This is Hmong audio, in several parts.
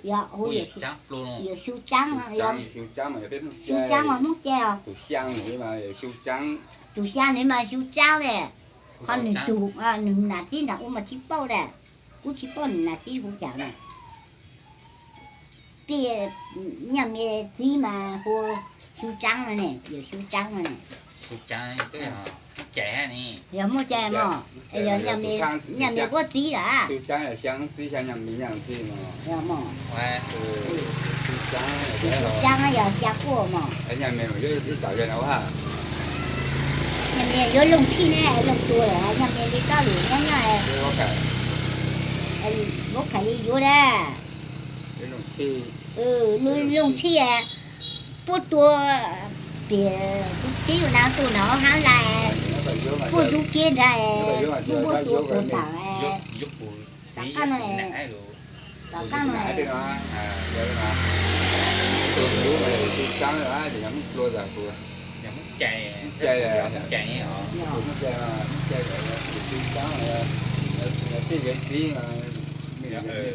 Yog hu yawm Xyu Tsaab, Xyu Tsaab mas Hmoob Cai os. Tus xyaa nws mas Xyu Tsaab le, ho nws tus, nws nam txiv nram ub mas tsis paub le, kuv tsis paub nws nam txiv hu cas na. Peb nyaj me txiv mas hu Xyu Tsaab no ne, yawm Xyu Tsaab no ne. Yog Hmoob Cai mog, yog nyaj me ua txiv lawm. Xyu Tsaab yog xya quaj mog. Nyaj me yuav Looj Tshij ne, Looj Tuag lawm, nyaj me li koj lwm nyob nyob, Vaub Khais li yuav da. Looj Tshij, puab tua, piam tub txib yuav na tuaj nov hab lais, puab tub kiag nrad, puab tuaj tuag tam, tom qab no, tom qab no. Tej yawg txiv,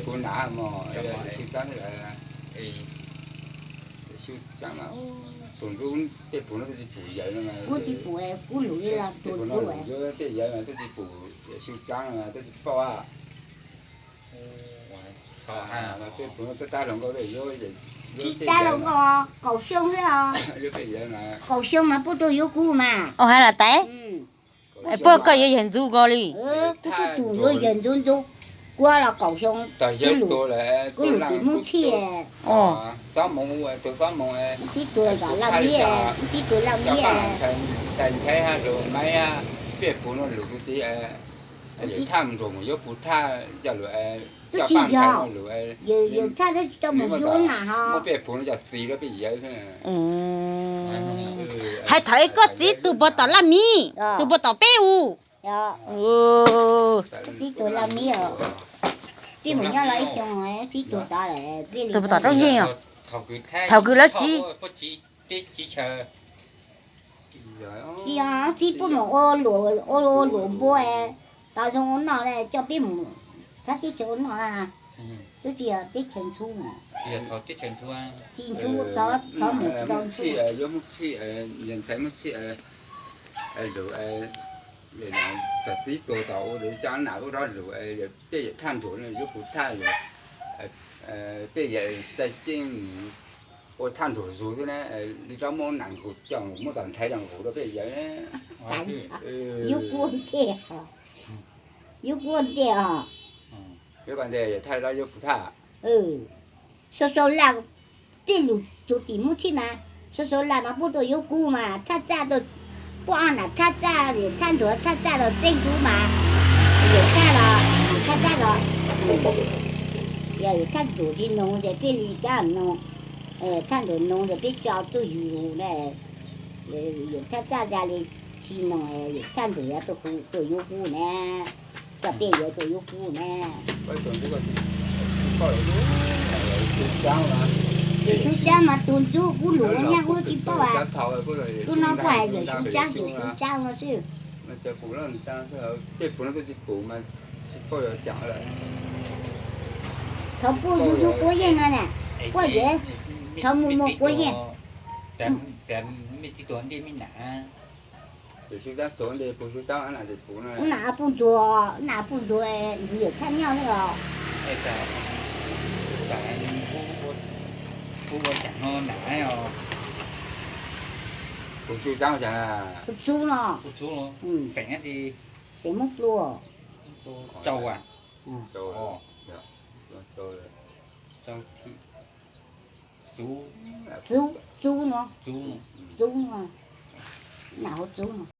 kuv nam mog, Xyu Tsaab, Xyu Tsaab, tus ntxub tej pum no twb tsis pum yawg no, kuv tsis pum, kuv lwm li los tus ntxub, tej yawg no twb tsis pum, Xyu Tsaab no twb tsis paub. Tej pum no twb tab hluas nkauj, tsis tab hluas nkauj, kaum xyoo xwb os. Kaum xyoo mas puab tuaj yuav kuv mas. Ua hais los tais, puab koj yuav yawg ntxub ko li. Kuv kuj tus yuav yawg ntxub ntxub, kuv los kaum xyoo, kuv lwm tim Hmoob Tshij, tib tug Laj Miab, tib tug Laj Miab. Tej nthe hab lug maiv, pej pum no lug kuv tib, yawm thaj nrug mus yuav pum thaj, coj lug, coj paj ntxhais no lug, yawm thaj tsis tau mus yuav nam ho muab pej pum no coj txiv rau peb yawg. Hais thaum ub koj txiv tus puas tom Laj Miab, tus puas tom peb u. Txiv tus Laj Miab, peb mus nyob los ib xyoo, txiv tus tod, tus puas tom Roob Yeej os. Thaum kws lawv txiv, txiv puab mus ua luam npua, tau zoo ua noj coj peb mus thab teb chaws ua noj. Twb tsis yog teb chaws ntxhub, tsis ntxhub, thov mus tsis tau ntxhub. Yawg ntxhais Hmoob Tshij lug, thaum txiv tuag tau ua lug coj nam ub rov lug, tej yawm thaj nrug no yuav pum thaj lug, tej yawm sai ceeb mus ua thaj nrug zug xwb na, li rov muab nam nqus coj muab tom ntxhais rov nqus rau peb yawg. Yuav kuv ntej, yuav kuv ntej os. Yuav koj ntej yawm thaj rov yuav pum thaj. Sau sau laj, peb lug txug tim Hmoob Tshij mas sau sau laj mas puab tuaj yuav kuv mas thaj txaj, puab nam thaj txaj, thaj nrug thaj txaj los txeeb kuv mas, yawm thaj los, thaj txaj los, yog yawm thaj nrug tsis noog ces peb li kab noog, thaj nrug noog ces peb coj tuaj yug na. Yawm thaj txaj za li tsis noog, yawm thaj nrug yuav tuaj yuav kuv na, coj peb yawg tuaj yuav kuv na. Yawm Xyu Tsaab mas tus ntxub kuv lug nyaj kuv tsis paub, tub no kuv hais yawm Xyu Tsaab, yawm Xyu Tsaab no xwb. Thaum puab yug yug Quav Yeej no na, puab yawg, thaum mus mus Quav Yeej. Kuv nam puj ntsuag, nam puj ntsuag, nam puj ntsuag, yawm thaj nyob xwb os. Kuv Xyu Tsaab, Xub no, xeem Hmoob Pluag. Txub, Txub no, Txub no, nam hu Txub no.